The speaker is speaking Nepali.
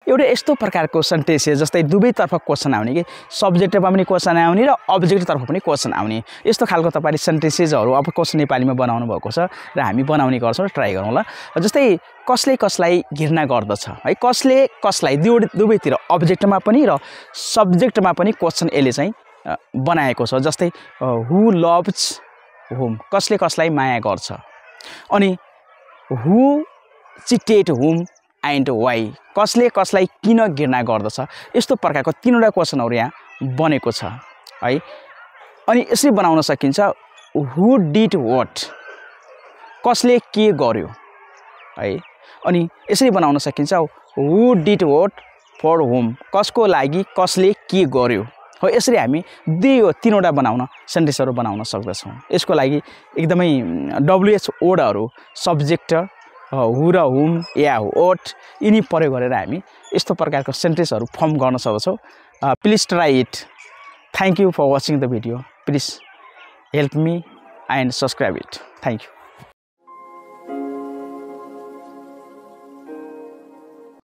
एउटा यस्तो प्रकारको सेन्टेन्स जस्तै दुवैतर्फ क्वेसन आउने कि सब्जेक्टमा पनि क्वेसन आउने र अब्जेक्टतर्फ पनि क्वेसन आउने यस्तो खालको तपाईले सेन्टेन्सेसहरु अब क्वेसन नेपालीमा बनाउनु भएको छ र हामी बनाउने गर्छौं र ट्राई गरौँ ल। जस्तै कसले कसलाई घृणा गर्दछ है, कसले कसलाई दुवैतिर अब्जेक्टमा पनि र सब्जेक्टमा पनि क्वेसन यसले चाहिँ बनाएको छ। जस्तै हु लभ्स हुम, कसले कसलाई माया गर्छ, अनि हु चिटेड हुम एन्ड वाइ, कसले कसलाई किन घृणा गर्दछ। यस्तो प्रकारको तीनवटा क्वेसनहरु यहाँ बनेको छ है। अनि यसरी बनाउन सकिन्छ हु डिड व्हाट, कसले के गर्यो है। अनि यसरी बनाउन सकिन्छ हु डिड व्हाट फर हुम, कसको लागि कसले के गर्यो हो। यसरी हामी तीनवटा बनाउन सेन्टेन्सहरु बनाउन सक्दछौं। यसको लागि एकदमै WH वर्डहरु सब्जेक्ट हु र हुम या व्हाट यिनी प्रयोग गरेर हामी यस्तो प्रकारको सेन्टेन्सहरु फर्म गर्न सक्छौं। Please try it. Thank you for watching the video. Please help me and subscribe it. Thank you.